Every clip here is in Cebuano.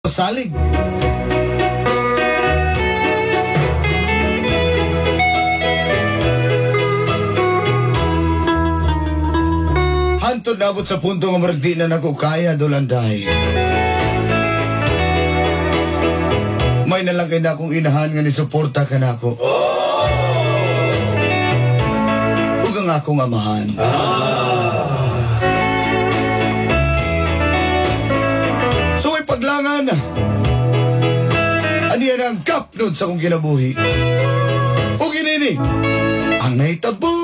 Salig. Hantod nabot sa punto nga murag di na nako kaya dolanday. May nalang kay na akong inahan nga nisuporta ka nako. Ug ang akong amahan. So may paglangan. Aniya na ang kapnod sa akong kinabuhi. Ug inini ang nahitabo.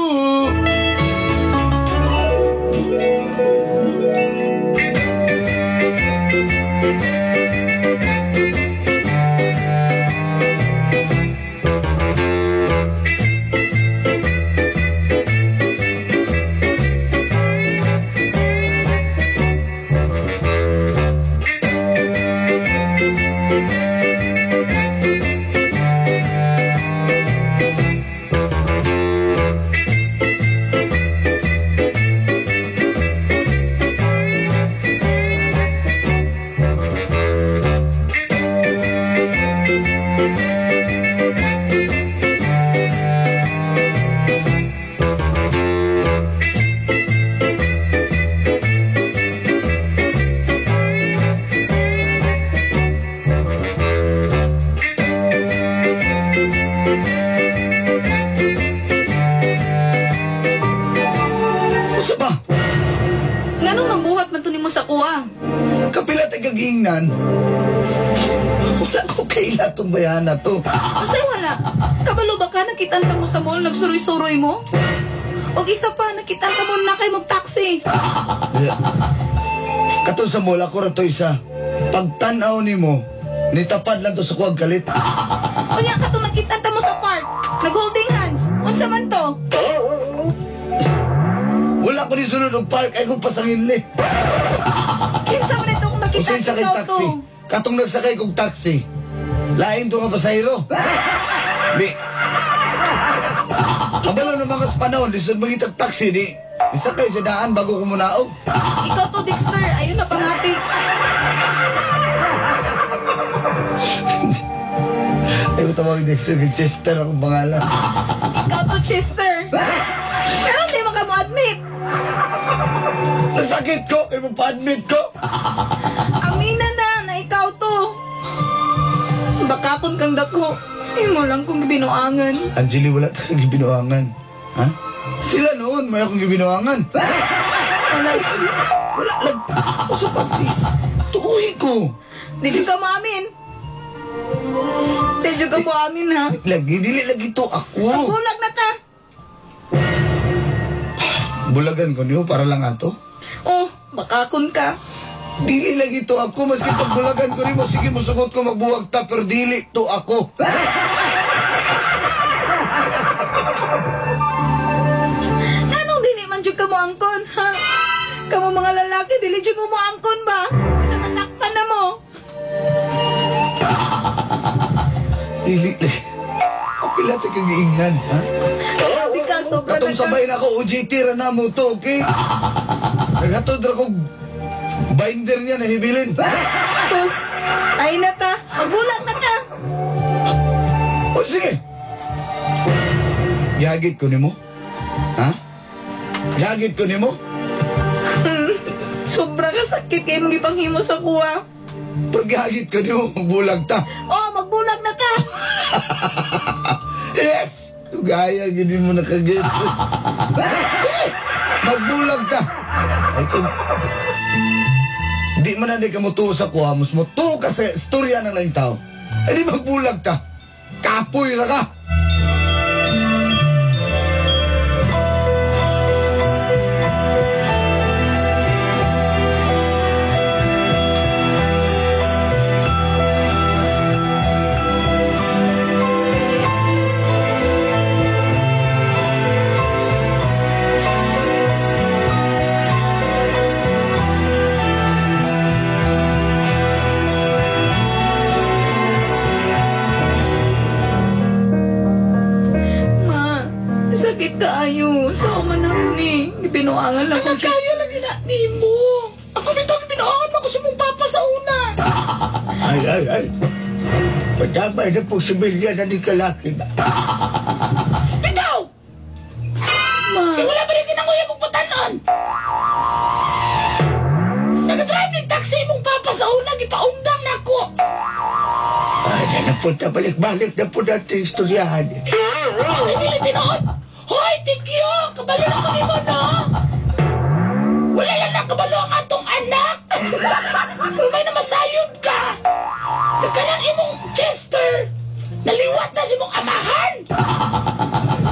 Kagingnan. Wala ko kaila itong bayahan na to. Kasi wala. Kabalo ba ka? Nakitaan ka mo sa mall, nagsuroy-suroy mo? O isa pa, nakitaan ka mo na kayo mag-taxi. Katong sa mall, ako ra to isa. Pagtanaw ni mo, nitapad lang to sa kuwag kalit. Unya, katong nakitaan ka mo sa park, nag-holding hands. Unsa man to? Wala ko ni sunod og park, ay kong pasanginli. Kinsa man ito kung nakita Usay sakay taxi. To? Katong nagsakay kong taxi. Lain to nga pasahero. Di. Kabalo ng mga panahon, lisod magitag taxi, di. Isakay sa daan bago kumunaog. Ikaw to, Dexter. Ayun na pangati. Ay, ko tawag Dexter. Kay Chester akong pangalan. Ikaw to, Chester. Pero hindi mo ka mo-admit. Nasakit ko! Kaya mo pa-admit ko! Amina na na ikaw to. Bakakon kang dako. Imo lang kong gibinuangan. Angeli, wala tayong gibinuangan. Ha? Sila noon, may akong gibinuangan. Wala. Wala lang. O sa pagtis, tuuhi ko. Di ka maamin. Di ka maamin, ha? Lagi, dili lagi to ako. Bulag na ka. Bulagan ko niyo para lang ato? Oh, bakakon ka. Dili lagi to ako. Maski pagbulagan ko rin mo, sige mo sugot ko magbuwag ta, pero dili to ako. Anong dili man jud ka mo angkon, ha? Kamo mga lalaki, dili jud mo moangkon ba? Sa nasaktan na mo. Dili. Okay lang tayo kagiingnan, ha? Sabi ka, sobra Katong na ka. sabay na ako, OJT ra na mo to, okay? Naghatod ra kog binder niya na hibilin. Sus, ay na ta. Magbulag na ka. O sige. Yagit ko nimo? Ha? Yagit ko nimo? Sobra ka sakit kay mong gipanghimo sa kuwa. Pagyagit ko nimo, magbulag ta. Oh, magbulag na ka. Yes! Gaya, gini mo nakagets. Sige! Magbulag ta. Ay, kung di man na di ka mutuo sa kuha, mas mutuo ka sa istorya ng laing tao. Ay di magbulag ta. Kapoy ra ka. Sakit kaayo. Sa man ako ni. Gibinuangan lang ko. Kaya lagi na ni mo. Ako bitaw gibinuangan pa ko sa mong papa sa una. Ay, ay, ay. Padamay na po si Milya na ni kalaki ba? Bitaw! Ma, Kaya wala pa rin kinanguya mong patanon! Nag-drive ng taxi mong papa sa una, gipaundang na ako! Ay, na napunta balik-balik na po natin istoryahan. Ay, dili tinuod! Hoy, Tikyo! Kabalo na ko nimo, no? Wala lang na kabalo ang atong anak! Pero may namasayod ka! Nagkanang imong Chester! Naliwat na si mong amahan!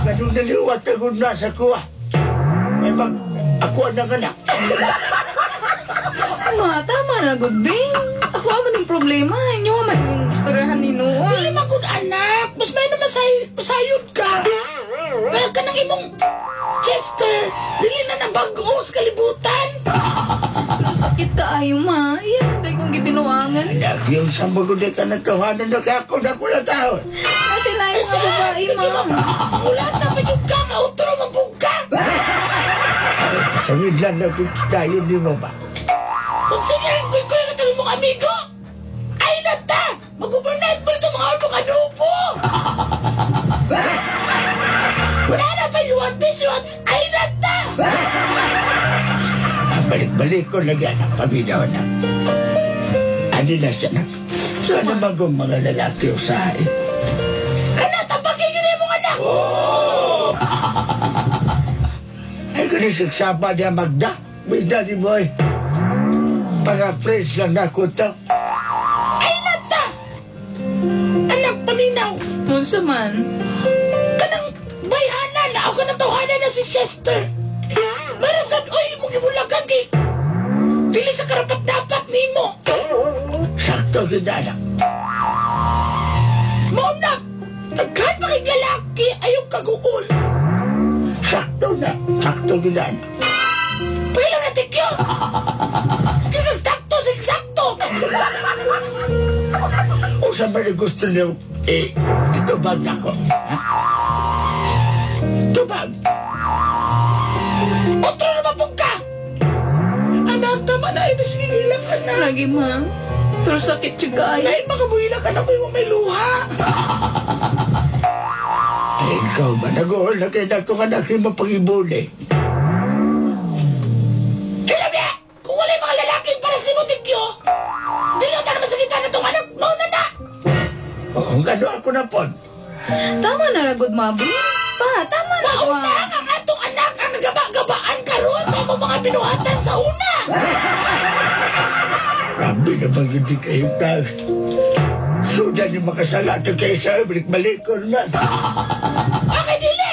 Ganun naliwat ako na sa kuha. May mag, ako ang anak. Ma, tama na, good bing. Ako man yung problema. Inyo man yung istoryahan ni Dili Noon. man gud anak! Mas may namasayod ka! Kaya ka ng imong Chester! Dili na nabag-o sa kalibutan! Pero sakit kaayo, ma. Yan, dahil kong gibinuangan. Anak, yung sa magundi ka nagkawanan na kako na kula taon. Kasi na yung mga babae, ma. Wala ta pa yung ka, kautro mabug ka! Ay, pasangin lang na kung tayo ni mo ba? Magsige ang kuy-kuy ka tabi mong amigo! Ay na ta! Mag-overnight mo nito mga ulong adobo! Wala na pa, you want this, you want this. Ay na ta! Ah, balik-balik ko lagi anak kami daw anak. Ano na siya anak? Sana bagong mga lalaki usahay. Kana, tapakingin mong anak! Ay, kung siksapa niya magda. Bida ni boy. Para fresh lang na ko to. Ay na ta! Anak, paminaw! Unsa man. Kanang bayhana na ako kanang tawhana na si Chester. Marasan, oy, mong gibulagan kay dili sa karapat dapat nimo. Sakto gid anak. Mao na, daghan pa kay lalaki ayaw kaguol. Sakto na. Sakto gid anak. Pahilo na tikyo. Sige kag sakto, sig sakto. Usa man ang gusto niyo, eh, itubag na ko. Ha? Tubag. Otro na mapong ka. Anak, tama na, ito sige gilak ka na. Lagi, ma. Pero sakit jud kaayo. Lain makabuhila ka na ko yung may luha. Eh, ikaw ba? Nag-uol na kayo na itong anak ni mo pag-ibuli. Kailan niya? Kung wala yung mga lalaki para sa mo tikyo, dili na naman sakitan na itong anak mo na na. Oo, gano'n ako na po. Tama na ra good, ma. Bing. Pa, tama na, Mauna ma. ang atong anak ang nagaba-gabaan karon sa among mga binuhatan sa una. Grabe naman hindi kayo tao. Sudan yung makasala ito kayo sa balik-balikon man. Okay, dili.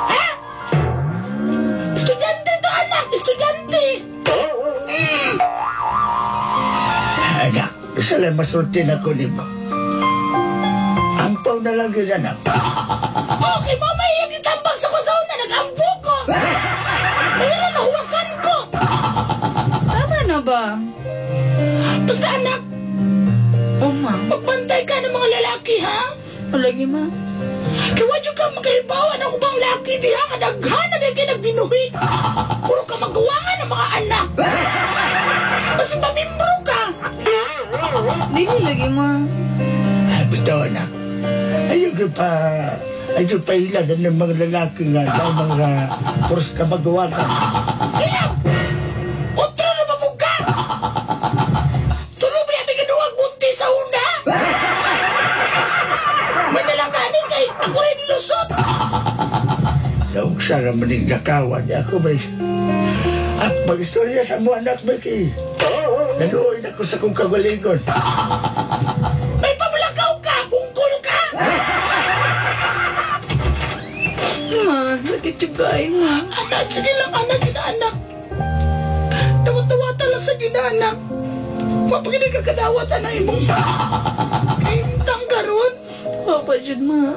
Ha? Estudyante to anak, estudyante. Anak, isa lang masulti na ko ni mo. Ampaw na lang yun, anak. Okay, mama, yung itambag sa ko sa una, nag-ampo ko. May na nahuwasan ko. Tama na ba? Basta anak, Oh, ma. magbantay ka ng mga lalaki, ha? Lagi, ma. Kaya wag ka makahibawan ang ubang laki diha nga daghan na dahil kayo nagbinuhi. Puro ka magawangan ng mga anak. Basta pamimbro ka. Dili lagi, ma. Ay, bitaw, anak. Ayun pa, ayun pa ilan ng mga lalaki nga, daw mga puros ka magawangan. Kaya, otro na mabog ka. Tulo ba yung gaduwag bunti sa una? Manalangani kay ako rin lusot. Naugsa naman yung nakawan niya ako, may... At mag-istorya sa mga anak, may kay... Naluoy na ko sa kong kagalingon. May pamulakaw ka, bungkol ka. Ma, sakit jud kaayo, ma. Anak, sige lang anak, ginaanak. Dawat-dawatan lang sa ginaanak. Mapaginig ka kadawatan na imong kahimtang karon. Papa jud, ma.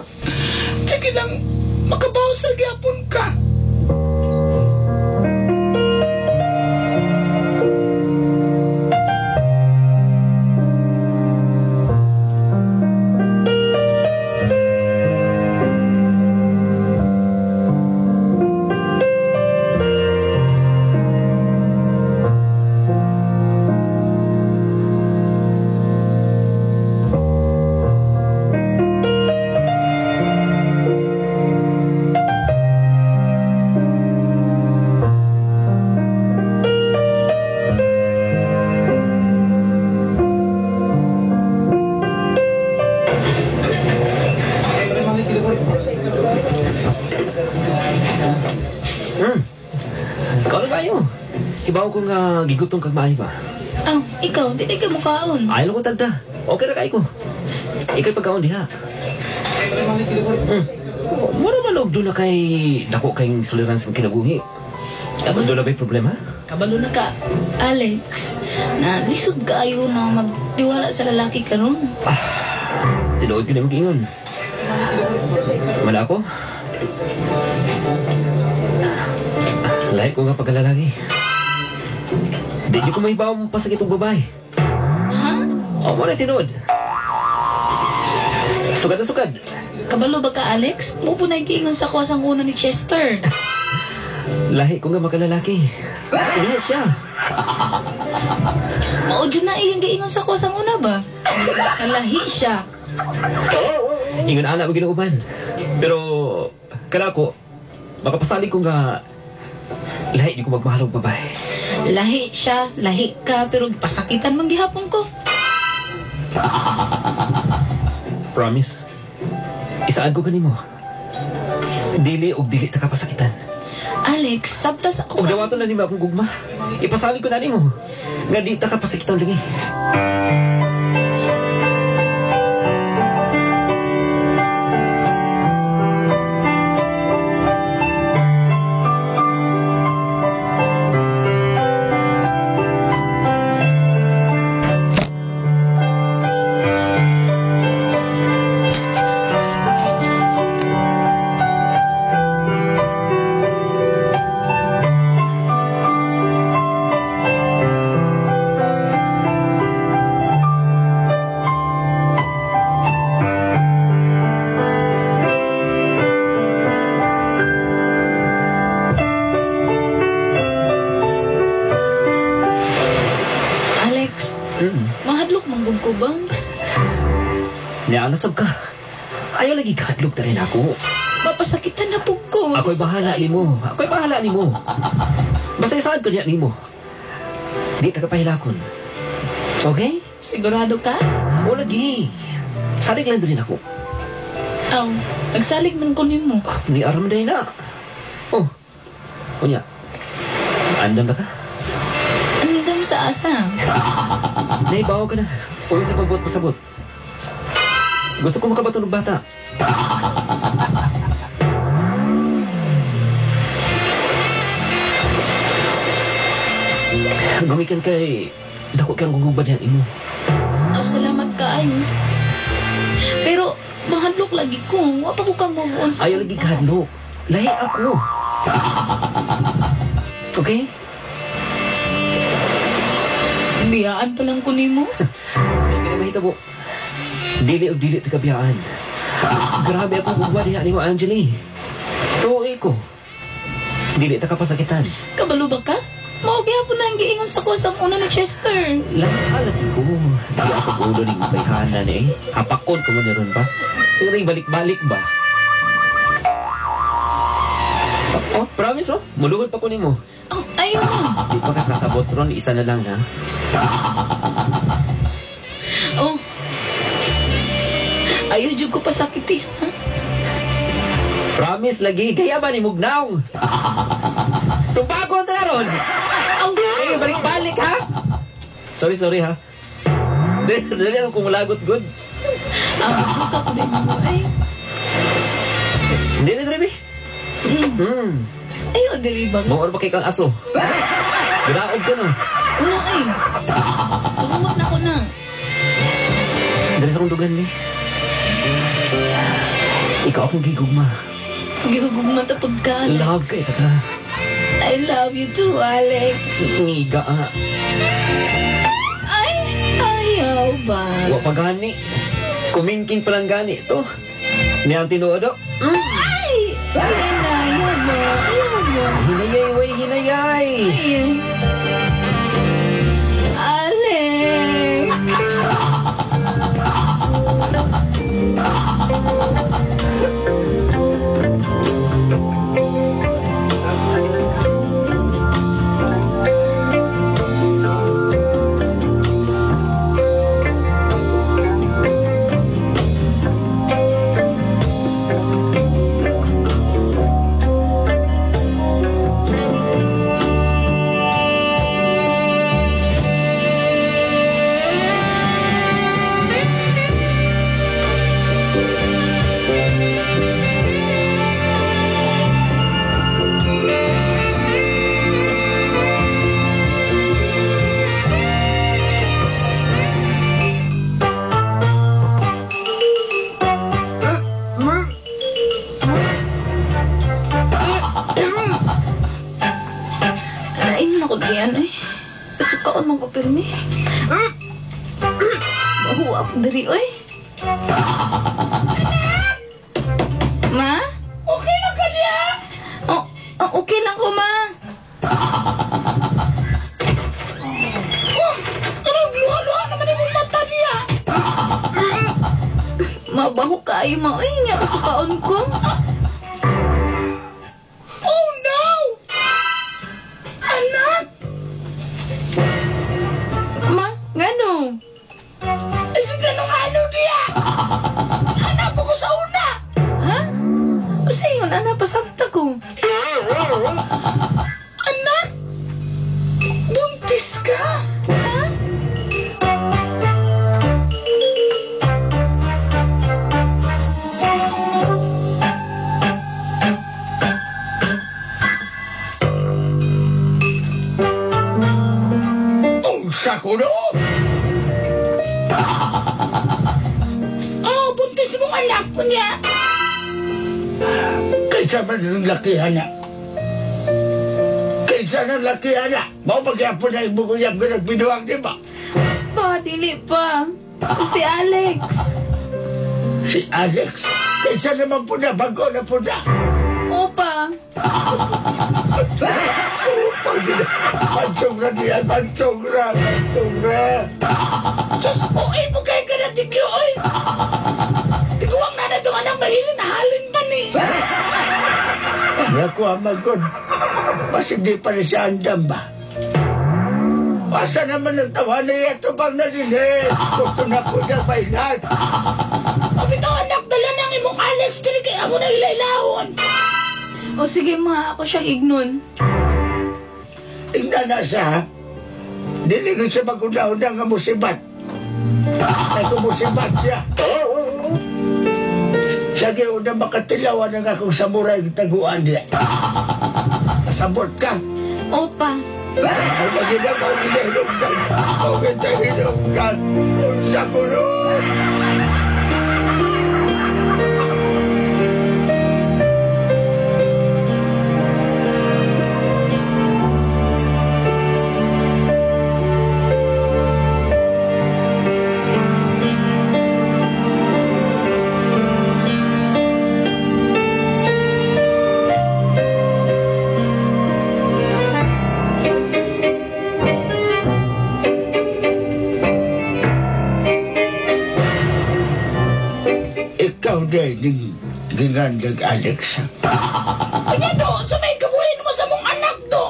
Sige lang, makabaw sa gyapon ka. Naibaw ko nga gigutom kag maayo ba? Aw, ikaw, di ka mukaon. Ayaw ko tagda. Okay ra kay ko. Ika'y pagkaon diha. Mura man og doon na kay dako kayong suliran sa kinabuhi. Doon na ba'y problema? Kabalo na ka, Alex, na lisod kaayo na magtiwala sa lalaki karon. Tinuod yun ang mag-ingon. Mala ako? Lahi ko nga pagkalalaki. Di ko mahibaw pasakit og babae. Ha? O, mo na tinuod. Sugad na sugad. Kabalo ba ka, Alex? Mo po nagiingon sa kuwasang una ni Chester. Lahi ko nga makalalaki. Lahi siya. Mao jud na iyang giingon sa kuwasang una ba? Nalahi siya. Ingon ana mo ginuuban. Pero kada ko makapasalig ko nga lahi di ko magmahal og babae. Lahi siya, lahi ka, pero pasakitan man gihapon ko. Promise. Isaad ko kanimo. Dili og dili ta kapasakitan. Alex, sabtas ako. Og dawaton na nimo akong gugma. Ipasalig ko na nimo nga di ta kapasakitan lagi. Alex, mahadlok man gud ko ba? Nianasab ka. Ayaw lagi kahadlok ta rin ako. Mapasakitan na pug ko. Ako'y bahala nimo. Ako'y bahala nimo. Basta isaad ko diya nimo. Di ta kapahilakon. Okay? Sigurado ka? O lagi. Salig lang din ako. Aw, nagsalig man ko nimo. Ni aram day na. Oh. Unya. Andam na ka? Andam sa asa. Naibaw ka na. Uy sa pabot pasabot. Gusto ko makabaton og bata. Gumikan kay dako kang gugubad yan imo. Aw, salamat kaayo. Pero mahadlok lagi ko. Wa pa ko ka move on sa Ayaw lagi kahadlok. Lahi ako. Okay? Biyaan pa lang ko nimo. Ay ka na mahitabo. Dili og dili ta kabiyaan. Grabe akong gugma diha nimo, Angeli. Tuoy ko. Dili ta kapasakitan. Kabalo ba ka? Mao gihapon na ang giingon sa kuwasang una ni Chester. Lahat lagi ko. Di ako ulo ning bayhanan eh. Hapakon ko man ron ba? Pero balik-balik ba? Oh, promise oh. Muluhod pa ko nimo. Oh, ayaw mo. Di pa ka kasabot ron, isa na lang ha. Oh. Ayaw jud ko pasakit eh. Ha? Promise lagi, gaya ba ni Mugnaw? Sumpagon na ron! Aw, Ay, balik-balik ha! Sorry, sorry ha. Dali akong kumulagot good. Ang buka ko din mo ay. Hindi na diri. Ayaw diri ba? Maor ba kay kang aso? Graog ka no. Wala ay. Pagumot na ko na. Dali sa kong dugan ni. Ikaw akong gigugma. Gigugma ta pag ka, Alex. Love kay taka. I love you too, Alex. Ngiga ah. Ay, ayaw ba? Wa pa gani. Kumingking pa lang gani to. Niyang tinuod oh. Ay, ayaw ba? Ayaw ba? Hinayay, way, hinayay. Ay, Alex. Permi. Bahuap diri, oy. Ma? Okay lang ka niya? Oh, oh, okay lang ko, ma. Oh, anong luha-luha naman yung mata niya? Mabaho kayo, ma. Uy, nga, sukaon ko. Oh, no! Anak! Ma, ngano? Ay, sige, nung ano niya? Anak ko sa una! Ha? O sa ingon, ana, pasabta ko. Anak! Buntis ka! Ha? Unsa ko no? Oh, buntis mong anak ko niya! Kaysa man ng lakihan na. Kaysa ng lakihan na. Mao pagyapon na ibuguyab ka nagbinuang, di ba? Pa, dili pa. Si Alex. Si Alex. Kaysa naman po na, bago na po na. Opa. Pansong na niya, pansong na, pansong na. Sus, oy, bugay ka na, tikyo, oy! Tiguang na na itong anak, mahilin na halin pa ni. Naku, amagod. Basig di pa rin siya andam ba? Asa naman ang tawa na ito bang nalilin? Gusto na ko niya bailan. O bitaw, anak, dala na ang imong Alex, kini kay amo na ilailahon. O sige, ma, ako siyang ignon. Tingnan na siya, ha? Dili ko siya maguna-una nga musibat. Ay kumusibat siya. Siya una makatilawan ang akong samurai taguan niya. Kasabot ka. Opa. Ang lagi na mao ginahinungdan. Mao ginahinungdan. Unsa ko nun? Ikaw din, gingandag Alex. Kanya do, sa may kabuhin mo sa mong anak do.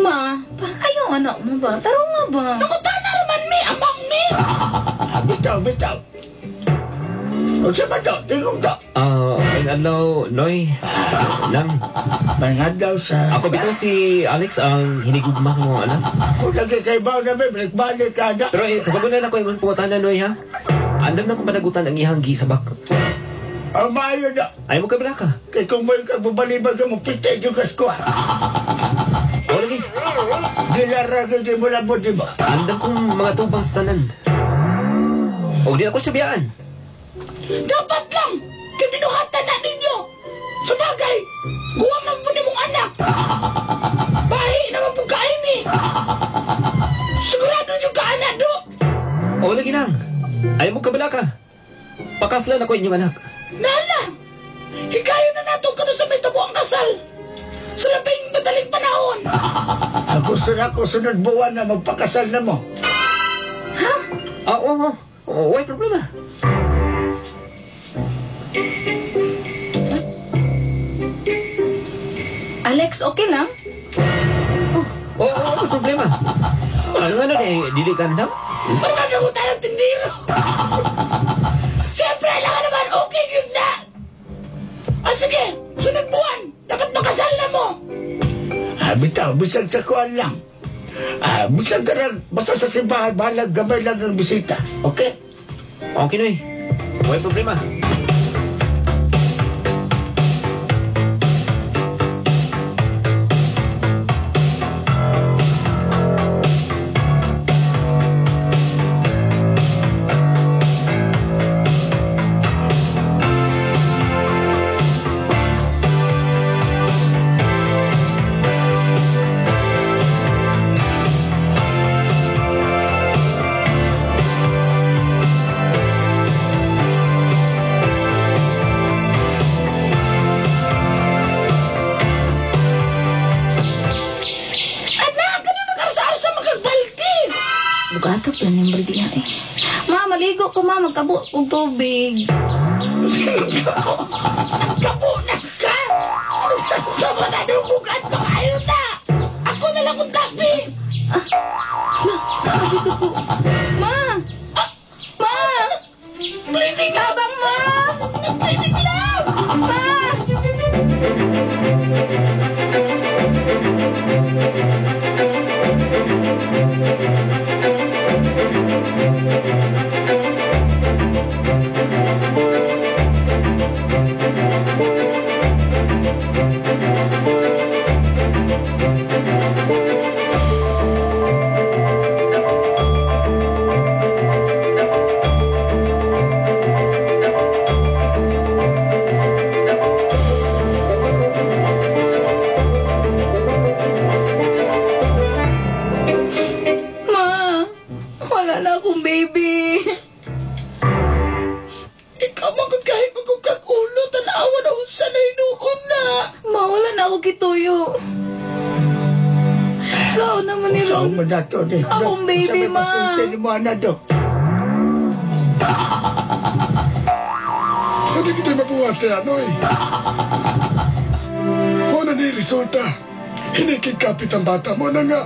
Ma, pa, ayaw anak mo ba? Tarong nga ba? Nangutana raman mi, amang mi. Bitaw, bitaw. Unsa man do, tingog do. May adlaw, Noy. Nang, May adlaw sa... Ako bitaw si Alex ang hinigugma sa mga anak. Kung lagi kay ba na may balik-balik ka na. Pero eh, tubagon na ako imong pangutana, Noy, ha? Andam na kong panagutan ang iyang gisabak. Ang maayo na. Ay mo kabila ka. Kay kung may kagbabaliban ka mo, pitay yung kasko. O lagi, Dilara ka di mo labot, di ba? Andam kong mga tubang sa tanan. O di ako siya biyaan. Dapat lang, kay binuhatan na ninyo. Sabagay, guwang naman po ni mong anak. Bahi naman po kain eh. Sigurado yung kaanak do. O lagi nang. Ay mo kabila ka. Pakaslan ako inyong anak. Nala, hikayo na nato kano sa may tabo ang kasal. Sa labing madaling panahon. Ang gusto na ako sunod buwan na magpakasal na mo. Ha? Ah, oo, oo. Oo, way problema. Alex, okay lang? Oh, oo, oo, may problema. Ano nga nun eh, dili ka andam? Parang nagutan ng tindero. Siyempre, alam naman, okay yun na. Ah, sige, sunod buwan, dapat makasal na mo. Ah, bitaw, bisag sa kuwan lang. Ah, bisag ka lang, basta sa simbahan, bahalag gamay lang ang bisita. Okay? Okay, Noy. Way problema. Maligo ko, ma. Magkabo og tubig. Kabo na ka! Sama na nung bugat, makayo na! Ako na lang kung tabi! Dito po. Ma! Ma! Bleeding lang! Tabang, ma! Bleeding lang! Ma! Ma! Wala na akong baby. Ikaw man kung kahit magkukag ulo, tanawa na unsa na hinuon na! Ma, wala na ako kituyo. Sao naman ni Saan Ron? mo na to ni? Akong baby, ma. Pasulti ni mo na do. Sa di kita mabuhat, Anoy. Mo na ni resulta. Hinikig kapit ang bata mo na nga.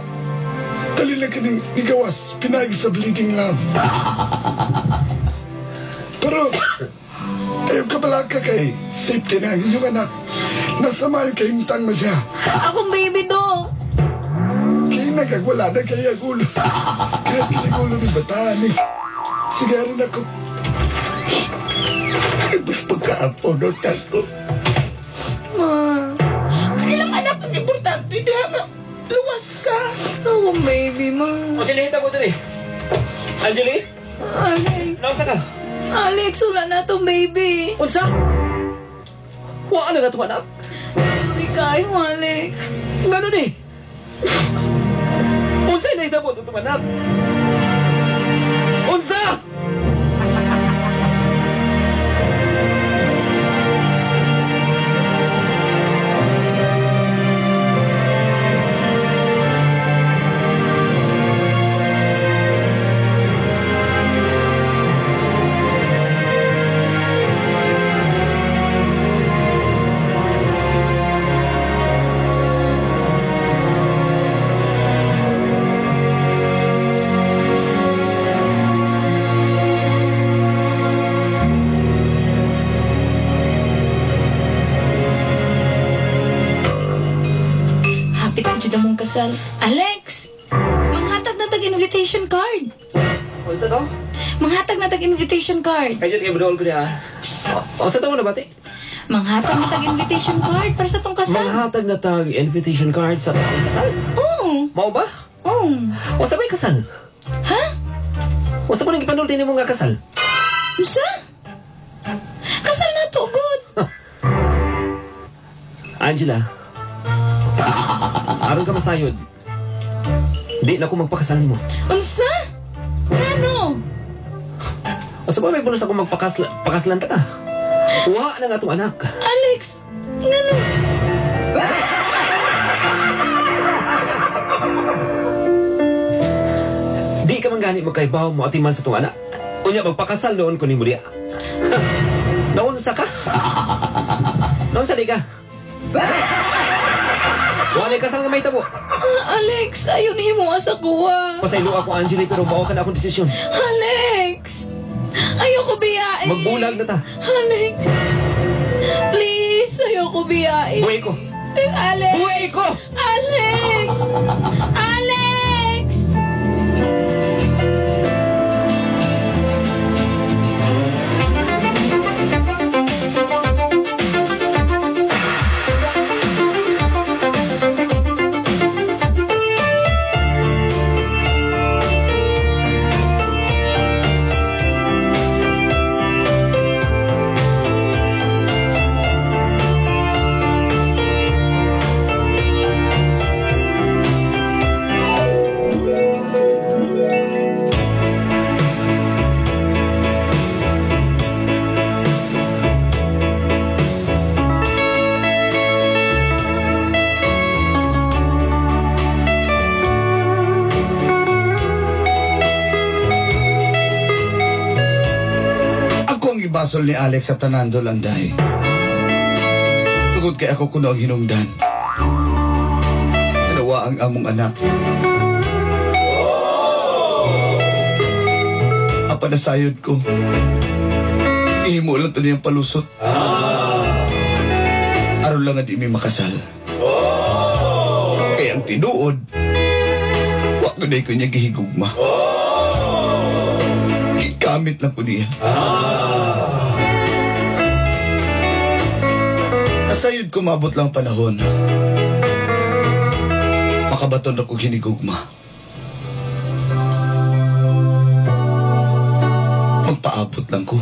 Dali lang kining nigawas, pinaig sa bleeding love. Pero, ayaw ka balaka kay safety na ang inyong anak. Nasa mayo kay himtang na siya. Akong baby do. Kaya nagagwala na kaya ang ulo. Kaya kinigulo ni bataan eh. Sige rin ako. Ibig pagkaapunutan ko. Ma, Sige lang anak, ang importante diha ma luwas ka. akong baby, ma. O sila ko diri. Angeli, Alex, nausa ka? Alex, wala na tong baby. Unsa? Wa na nga itong anak. Sorry kayo, Alex. Ngano ni? Unsa nahitabo sa itong anak? Unsa? Hapit na jud among kasal. Alex, manghatag na tag invitation card. Unsa to? Manghatag na tag invitation card. Kaya kay budol ko diha. Unsa to mo na bati? Manghatag na tag invitation card para sa tong kasal. Manghatag na tag invitation card sa tong kasal. Oo. Mao ba? Oo. Unsa may kasal? Ha? Unsa mo nang gipanulti nimo nga kasal? Unsa? Kasal na to, good. Angela, aron ka masayod, di na ko magpakasal nimo. Unsa? Ngano? Unsa ba may bonus ako magpakaslan pakaslan ta ka? Wa na nga itong anak. Alex, ngano? Di ka man gani magkaibaw mo atiman sa itong anak. Unya magpakasal noon ko nimo diya. Naunsa ka? Naunsa di ka? Wala kasal nga may tabo. Ah, Alex, ayaw nimo sa kuha. Pasaylo ako, Angeli, pero mao ka na akong desisyon. Alex! Ayoko biyain. Magbulag na ta. Alex! Please, ayoko biyain. Buhi ko. Alex! Buhi ko! Alex! Alex! gibasol ni Alex sa tanan, Dol Anday. Tungod kay ako kuno ang hinungdan. Dalawa ang among anak. Apa nasayod ko. Ihimo lang to niyang palusot. Aron lang nga di mi makasal. Kaya ang tinuod, wa ko na ko niya gihigugma. Gigamit lang ko niya. Nasayod ko maabot lang panahon. Makabaton ako hinigugma. Magpaabot lang ko.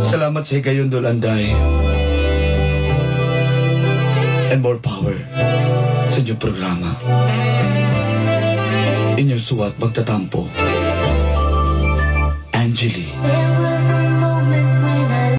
Salamat sa higayon, Dol Anday. And more power sa inyong programa. Inyong suwat magtatampo. Angeli.